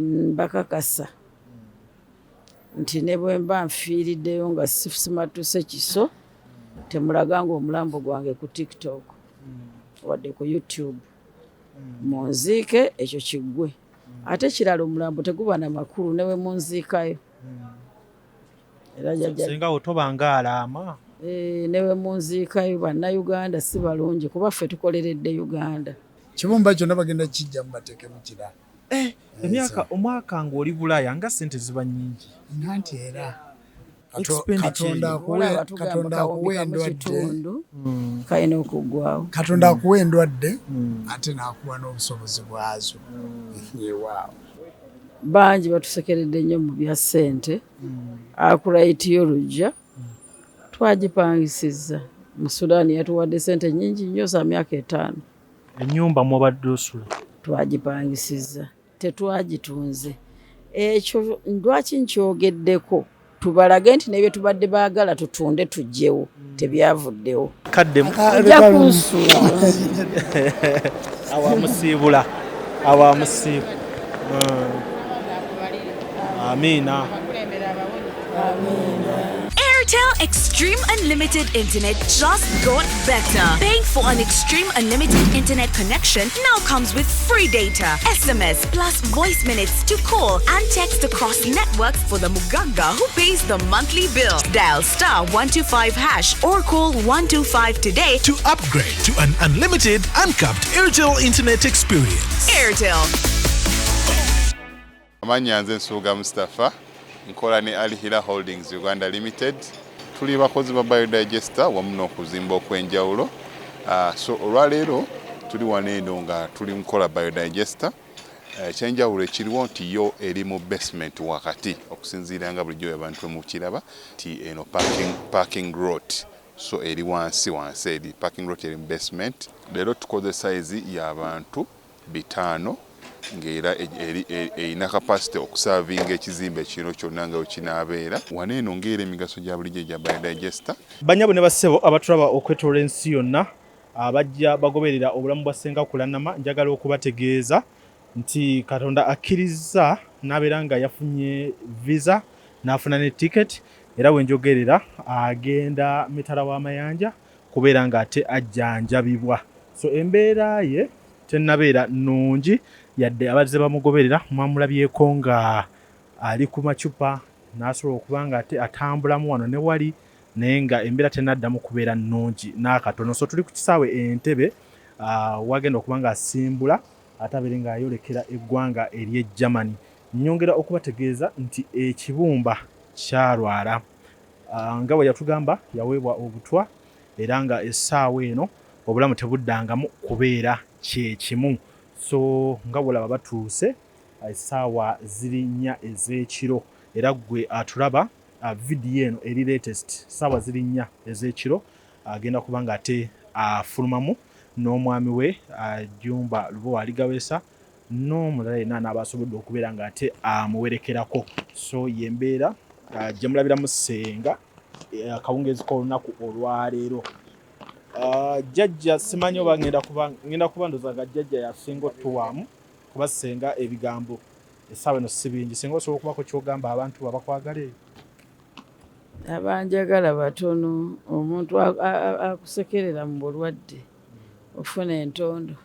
Mbakakasa nti ne bwe mba nfiiriddeyo nga simatuse kiso, temulaganga omulambo gwange ku TikTok wadde ku YouTube. Munziike, ekyo kiggwe. Ate kirala, omulambo teguba na makulu ne bwe munziikayo. Era jjajja Senga wo tobanga alaama. Ne bwe munziikayo, Bannayuganda si balungi, kuba ffe tukoleredde Uganda. Kibumba kyonna bagenda kijjamu bateekemu kirala. Emyaka omwaka ng'oli Bulaaya nga sente ziba nnyingi. Nanti era Expenditure. Katonda eyo. akuwe Olaba tugamba Katonda kawumbi akuwa kamu endwadde. Kitundu kalina okuggwawo. Katonda akuwa endwadde ate n'akuwa n'obusobozi bwazo. Ewaawo. Bangi batusekeredde nnyo mu bya ssente. Akuraiti y'olujja twagipangisizza mu Sudaani, yatuwadde ssente nnyingi nnyo za myaka 5. Ennyumba mwobadde osula? Twagipangisizza, tetwagitunze. Ekyo lwaki nkyogeddeko? Tubalage nti nebye tubadde baagala tutunde tugyewo tebyavuddewo. Kadde. Ojja kunsuula. Awamusiibula, awamusiibula. Amiina. Airtel Extreme Unlimited Internet just got better. Paying for an Extreme Unlimited Internet connection now comes with free data, SMS, plus voice minutes to call and text across networks for the Muganga who pays the monthly bill. Dial *125# or call 125 today. To upgrade to an unlimited, uncapped Airtel Internet experience. Airtel. Amannya nze Nsubuga Mustapha, nkola ne Al Hila Holdings Uganda Limited. Tuli bakozi ba biodigester wamu n'okuzimba okw'enjawulo. So olwaleero tuli wano eno nga tuli mukola biodigester. Ekyenjawulo ekiriwo nti yo eri mu basement wakati, okusinziira nga bulijjo abantu mukiraba nti eno parking lot, so eri wansi wansi, eri parking lot, eri mu basement. Leero tukoze size y'abantu 500, ng'era erina capacity okuservinga ekizimbe kino kyonna nga wekinaabeera wano eno, ng'era emigaso gya bulijjo egya biodigester. Banyabo ne bassebo abatulaba okwetoola ensi yonna, abajja bagoberera obulamu bwa Ssenga Kulanama, njagala okubategeeza nti Katonda akkirizza n'abeera nga yafunye visa n'afuna ne ticket, era wenjogerera agenda mitala w'amayanja kubeera ng'ate ajjanjabibwa. So embeera ye tennabeera nnungi, yadde abazze bamugoberera mwamulabyeko nga ali ku macupa n'asobola okuba nga ate atambulamu wano ne wali, naye nga embeera tenaddamu kubeera nnungi n'akatono. So tuli ku kisaawe Entebe, wagenda okuba nga asimbula ate abeere ng'ayolekera eggwanga ery'e Germany. Nyongera okubategeeza nti ekibumba kyalwala, nga bwe yatugamba yaweebwa obutwa, era nga essaawa eno obulamu tebuddangamu kubeera kyekimu. So nga bwolaba batuuse, essaawa ziri 4 ez'ekiro, era gwe atulaba, vidiyo eno eri latest, ssaawa ziri 4 ez'ekiro, agenda kuba nga ate afulumamu n'omwami we Jumba Lubowa Aligawesa n'omulala yenna anaaba asobodde okubeera nga ate amuwerekerako. So yembeera gye mulabiramu Ssenga akawungeezi k'olunaku olwaleero. Jjajja, simanyi oba ngenda kuba ndoza nga jjajja yasinga otuwaamu, kuba Ssenga ebigambo essaawa eno si bingi. Singa osobola okubako kyogamba abantu abakwagala eyo. Abanjagala batono. Omuntu akusekerera mu bulwadde ofuna entondo.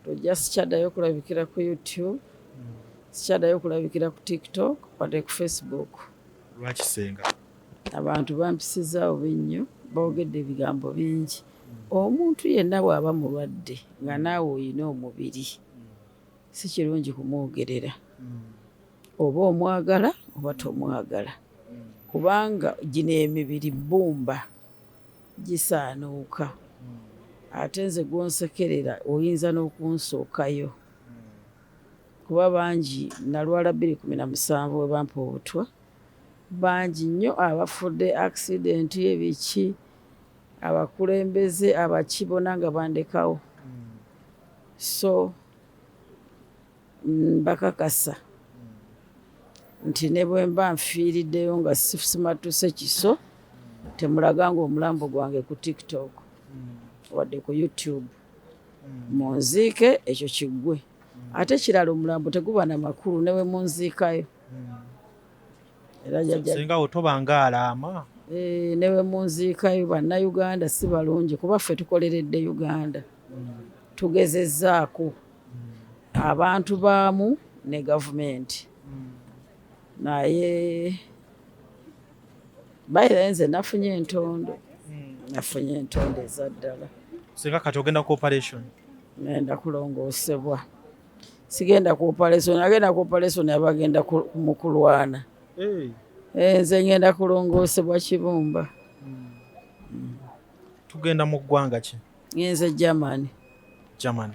Tojja, sikyaddayo kulabikira ku YouTube, sikyaddayo kulabikira ku TikTok wadde ku Facebook. Lwaki, Senga? Abantu bampisizaawo nnyo, boogedde ebigambo bingi. Omuntu yenna bw'aba mulwadde nga naawe oyina omubiri, si kirungi kumwogerera, oba omwagala oba tomwagala, kubanga gino emibiri bbumba, gisaanuuka. Ate nze gwonsekerera oyinza n'okunsookayo, kuba bangi nalwala 2017 we bampa obutwa. Bangi nnyo abafudde accident, ebiki, abakulembeze abaki bonna nga bandekawo. So mbakakasa nti ne bwe mba nfiiriddeyo nga simatuse kiso, temulaganga omulambo gwange ku TikTok wadde ku YouTube. Munziike, ekyo kiggwe. Ate ekirala, omulambo teguba na makulu ne we munziikayo. Era jjajja Senga otobanga alaama. Eh, ne we munziikayo, Bannayuganda si balungi, kuba ffe tukoleredde Uganda, tugezezzaako abantu baamu ne gavumenti, naye bayira nze nafunye entondo, nafunye entondo ezaddala. Senga, kati ogenda ku operation? Ngenda kulongoosebwa, sigenda ku operation. Agenda ku operation aba agenda mu kulwana. Eh, nze ngenda kulongoosebwa kibumba. Tugenda mu ggwanga ki? Ngenze Germany. Germany.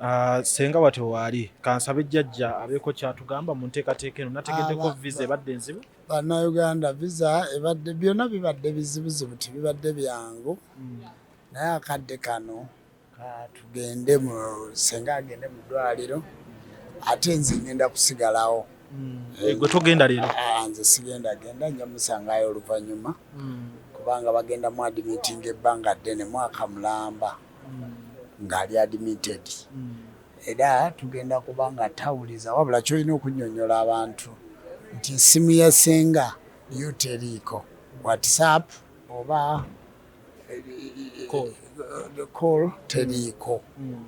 Ah, senga watyo waali, kansabe jjajja abeeko kyatugamba mu nteekateeka eno. Nategeddeko visa ebadde enzibu. Bannayuganda, visa ebadde, byonna bibadde bizibuzibu, tebibadde byangu, naye akadde kano katugende mu senga agende mu ddwaliro, ate nze ngenda kusigalawo. Eh, gwe togenda leero? Ah, nze sigenda genda, nja musangayo oluvannyuma, kubanga bagenda mu admitting ebbanga ddene, mwaka mulamba ng'ali admitted, era tugenda kuba nga tawuliza. Wabula kyolina okunnyonnyola abantu nti essimu ya senga yo teriiko WhatsApp oba call, teriiko,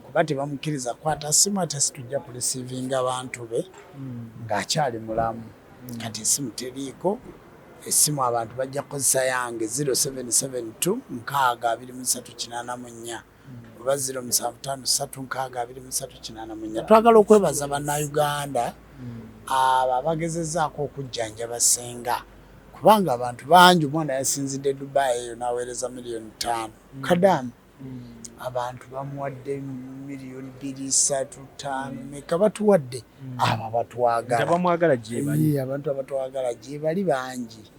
kuba tebamukkiriza kukwata simu, ate situjja kureceivinga bantu be ng'akyali mulamu. Kati essimu teriiko, essimu abantu bajja kukozesa yange, 0772 60 23 84 oba 0753 60 23 84. Twagala okwebaza Bannayuganda abo abagezezaako okujjanjaba senga, kubanga abantu bangi, omwana yasinzidde Dubai eyo n'aweereza miliyoni 5 kadamu, abantu bamuwadde miliyoni 2, 3, 5, meka batuwadde, abo abatwagala. Abamwagala gye bali. Ee, abantu abatwagala gye bali bangi.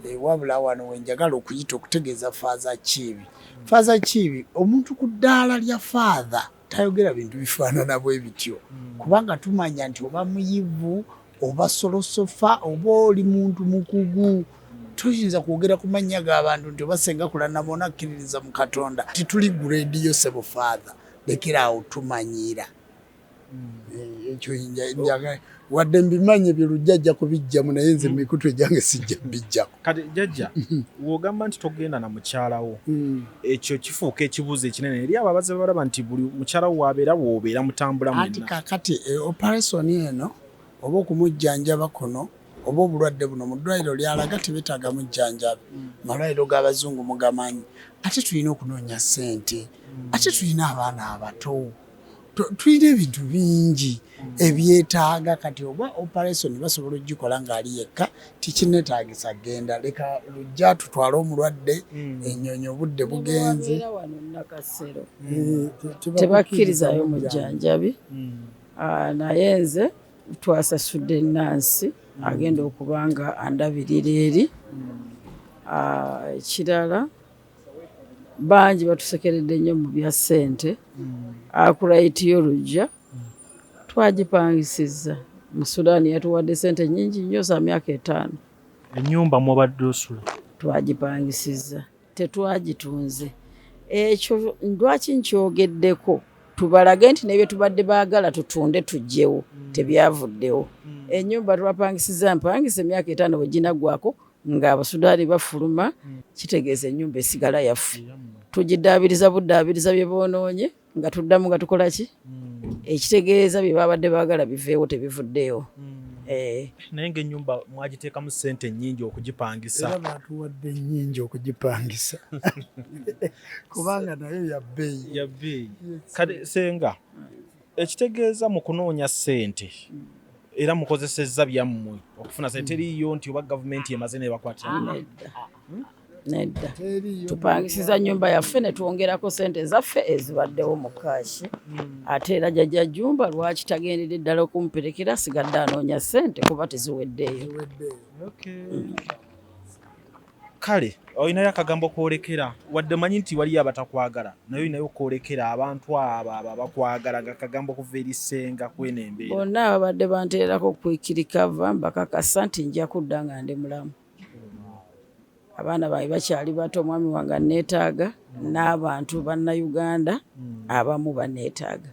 Eh, wabula wano wenjagala okuyita okutegeeza Faaza Kiibi. Faaza Kiibi, omuntu ku ddaala lya faatha tayogera bintu bifaanana bwe bityo, kubanga tumanya nti oba muyivu oba solosofa oba oli muntu mukugu, toyinza kwogera ku mannya g'abantu nti oba senga Kulanama onakkiririza mu Katonda. Tituli grade yo, sebo faatha, lekeraawo tumanyiira. Eh, ekyo wadde mbimanyi ebyo, Lujja ajja kubijjamu, naye nze mikutu egyange sijja mbijjako. Kati jjajja, w'ogamba nti togenda na mukyalawo, ekyo kifuuka ekibuuzo ekinene eri abo abazze balaba nti buli mukyalawo waabeera woobeera mutambula Anti mwenna. Kakati operation eno oba okumujjanjaba kuno oba obulwadde buno, mu ddwaliro lyalaga tebetaaga mujjanjabi, malwaliro g'abazungu mugamanyi, ate tulina okunoonya ssente, ate tulina abaana abato, tulina ebintu bingi ebyetaaga. Kati oba operation basobola okugikola ng'ali yekka, tikineetaagisa genda, leka Lujja tutwale omulwadde ennyonyi, obudde bugenze. Wabeera wano Nakasero tebakkirizayo mujjanjabi. Ah, naye nze twasasudde nansi agenda okuba nga andabirira eri. Ah, ekirala, bangi batusekeredde nnyo mu bya ssente. Akuraiti yo Lujja twagipangisizza mu Sudaani, yatuwadde ssente nnyingi nnyo za myaka 5. Ennyumba mwobadde osula? Twagipangisizza, tetwagitunze. Ekyo lwaki nkyogeddeko? Tubalage nti nebye tubadde baagala tutunde tugyewo tebyavuddewo. Ennyumba twapangisiza mpangisa, emyaka 5 bwe ginaggwako ng'Abasudaani bafuluma, kitegeeza ennyumba esigala yaffe. Tugiddaabiriza buddaabiriza bye boonoonye, nga tuddamu nga tukola ki, ekitegeeza bye babadde baagala biveewo tebivuddeewo. Eh, Naye ng'ennyumba mwagiteekamu ssente nnyingi okugipangisa. Era batuwadde nnyingi okugipangisa, kubanga nayo ya bbeeyi. Ya bbeeyi. Kati senga, ekitegeeza mu kunoonya ssente era mukozesezza byammwe okufuna ssente, teriiyo nti oba gavumenti emaze nebakwatira? Nedda, nedda, tupangisiza nyumba yaffe ne twongerako sente zaffe ezibaddewo mu cash. Ate era jjajja Jumba lwaki tagendedde ddala okumuperekera, asigadde anoonya ssente kuba teziweddeeyo. Kale olinayo akagambo kwolekera, wadde manyi nti waliyo abatakwagala, naye olinayo kwolekera abantu abo abakwagala, nga kagambo kuva eri ssenga kweno embeera? Bonna ababadde banteerako kwikirikava, mbakakasa nti nja kudda nga ndi mulamu. Abaana bange bakyali bato, omwami wange anneetaaga, n'abantu Bannayuganda abamu banneetaaga.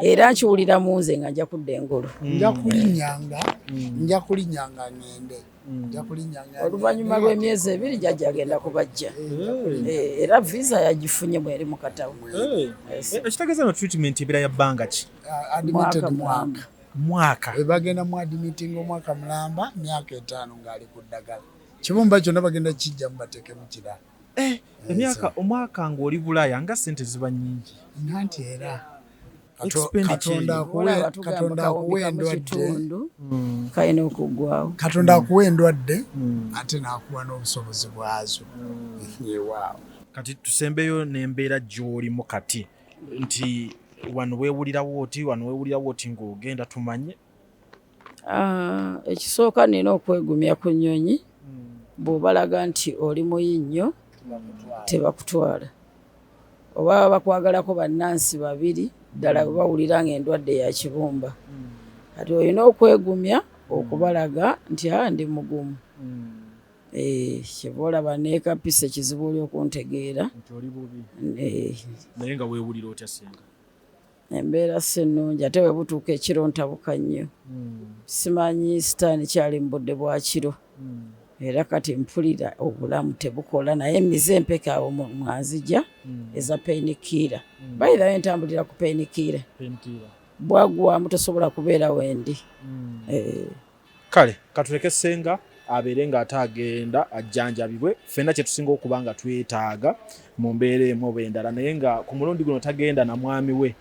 Era nkiwulira mu nze nga nja kudda engulu. Nja kulinnyanga, nja kulinnyanga ŋŋende. Nja kulinnyanga. Oluvannyuma lw'emyezi 2 jjajja agenda kubajja. Era visa yagifunye bweri mu katabo. Ekitegeeza no treatment ebeera ya bbanga ki? Admitted Mwaka. Mwaka. Mwaka. Bwe bagenda mu admitting omwaka mulamba, myaka 5 ng'ali ku ddagala. Kibumba kyonna bagenda kijjamu bateekemu kirala. Emyaka, omwaka ng'oli Bulaaya nga ssente ziba nnyingi. Nanti era Expenditure. Katonda Olaba tugamba Katonda kawumbi akuwa kamu endwadde. kitundu kalina okuggwawo. Katonda akuwa endwadde ate n'akuwa n'obusobozi bwazo. Ewaawo. Kati tusembeyo n'embeera gy'olimu kati, nti wano weewulirawo oti, wano weewulirawo oti ng'ogenda, tumanye. Ekisooka nina okwegumya ku nnyonyi. Bw'obalaga nti oli muyi nnyo tebakutwala, oba bakwagalako bannansi babiri ddala bwe bawulira ng'endwadde ya kibumba. Kati olina okwegumya okubalaga nti a ndi mugumu. Kyeva olaba neekapisa, ekizibu oli okuntegeera. Nti oli bubi. Naye nga weewulira otya, senga? Embeera si nnungi, ate bwe butuuka ekiro ntabuka nnyo. Simanyi sitaani kyali mu budde bwa kiro, era kati mpulira obulamu tebukola, naye emize empeke awo mwanzija eza painkiller. By the way, ntambulira ku painkiller, bwagwamu tosobola kubeera wendi. Kale katuleke senga abeere ng'ate agenda ajjanjabibwe. Ffenna kye tusinga okuba nga twetaaga mu mbeera emu oba endala, naye nga ku mulundi guno tagenda na mwami we.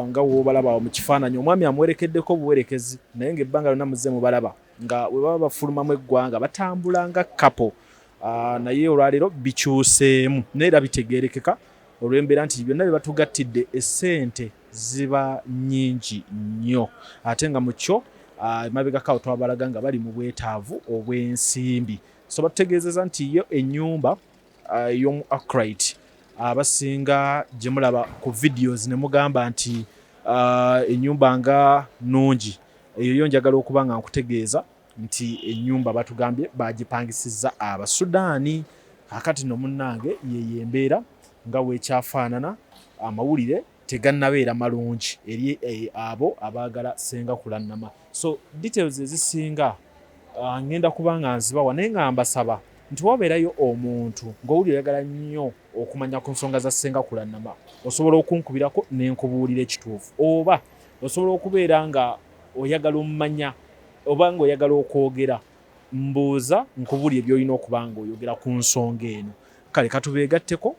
Nga woobalaba awo mu kifaananyi, omwami amuwerekeddeko obuwerekezi, naye ng'ebbanga lyonna muzze mubalaba nga bwe baba bafulumamu eggwanga batambula nga couple. Naye olwaleero bikyuseemu, naye era bitegeerekeka olw'embeera nti byonna bye batugattidde essente ziba nnyingi nnyo, ate nga mu kyo emabegako awo twabalaga nga bali mu bwetaavu obw'ensimbi. So batutegeezeza nti yo ennyumba ey'omu Akright abasinga gye mulaba ku videos ne mugamba nti ennyumba nga nnungi, eyo yo njagala okuba nga nkutegeeza nti ennyumba batugambye bagipangisizza Abasudaani. Kaakati no munnange, yeyo embeera nga weekyafaanana. Amawulire tegannabeera malungi eri abo abaagala senga Kulannama. So details ezisinga ngenda kuba nga nzibawa, naye nga mbasaba nti wabeerayo omuntu ng'owulira oyagala nnyo okumanya ku nsonga za senga Kulannama, osobola okunkubirako nenkubuulira ekituufu, oba osobola okubeera nga oyagala omumanya oba ng'oyagala okwogera, mbuuza nkubuulire by'olina okuba nga oyogera ku nsonga eno. Kale katubeegatteko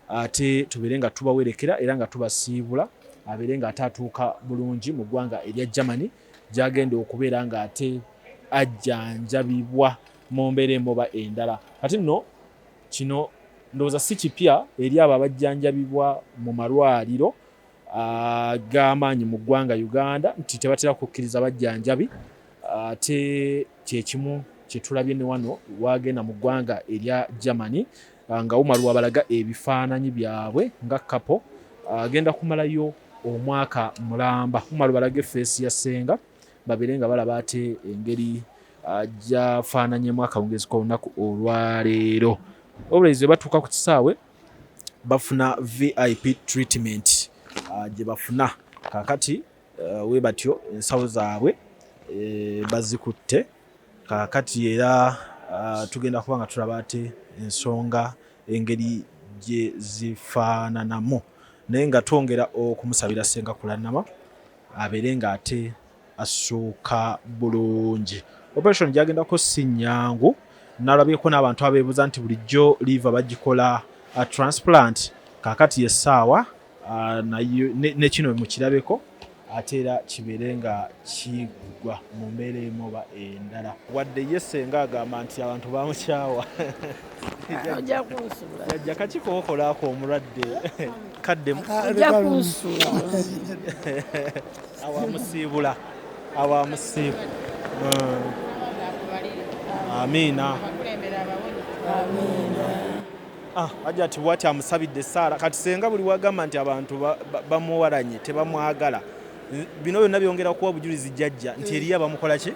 ate tubeere nga tubawerekera era nga tubasiibula, abeere nga ate atuuka bulungi mu ggwanga erya Germany gy'agenda okubeera nga ate ajjanjabibwa mu mbeera emu oba endala. Kati nno kino ndowooza si kipya eri abo abajjanjabibwa mu malwaliro ag'amaanyi mu ggwanga Uganda nti tebatera kukkiriza bajjanjabi, ate kyekimu kyetulabye ne wano wagenda mu ggwanga erya Germany nga Umar wabalaga ebifaananyi byabwe nga couple. Agenda kumalayo omwaka mulamba. Umar, balaga efeesi ya ssenga babeere nga balaba ate engeri gyafaananyemu akawungezi k'olunaku olwaleero. Always bwe batuuka ku kisaawe bafuna VIP treatment gye bafuna. Kaakati we batyo ensawo zaabwe bazikutte. Kaakati era tugenda kuba nga tulaba ate ensonga engeri gye zifaananamu, naye nga twongera okumusabira senga Kulannama abeere ng'ate assuuka bulungi. Operation gy'agendako si nnyangu. Nalabyeko n'abantu abeebuuza nti bulijjo liver bagikola transplant. Kaakati yessaawa ne kino mukirabeko ate era kibeere nga kigwa mu mbeera emu oba endala. Wadde ye ssenga agamba nti abantu bamukyawa. Ojja kunsuula. Jajja, kaki kookolaako omulwadde kaddemu? Ojja kunsuula. Awamusiibula, awamusiibula. Amiina. Ajja ati bwati amusabidde essaala. Kati senga buli wagamba nti abantu bamuwalanye tebamwagala, bino byonna byongera kuwa bujulizi jjajja nti eriyo abamukola ki,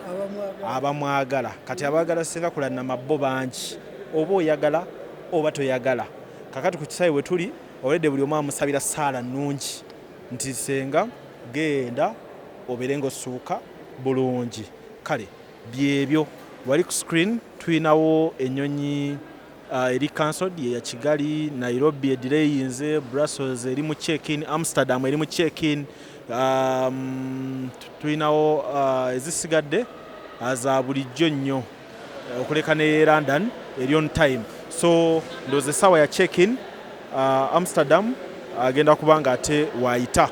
abamwagala. Kati abaagala senga Kulannama bo bangi. Oba oyagala oba toyagala, kakati ku kisaawe we tuli oledde buli omu amusabira saala nnungi nti senga genda obeere ng'osuuka bulungi. Kale byebyo wali ku screen. Tulinawo ennyonyi eri cancelled ye ya Kigali, Nairobi edireyinze, Brussels eri mu check-in, Amsterdam eri mu check-in. Tulinawo ezisigadde za bulijjo nnyo, okuleka ne London eri on time. So ndowooza essaawa ya check-in, Amsterdam agenda kuba nga ate waayita.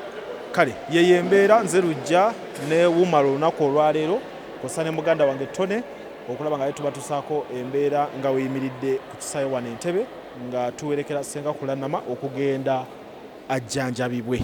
Kale yeyo embeera. Nze Lujja ne Wumala olunaku olwaleero kosa ne muganda wange Tone okulaba nga tubatusaako embeera nga weyimiridde ku kisaawe wano Entebe nga tuwerekera Senga Kulanama okugenda ajjanjabibwe.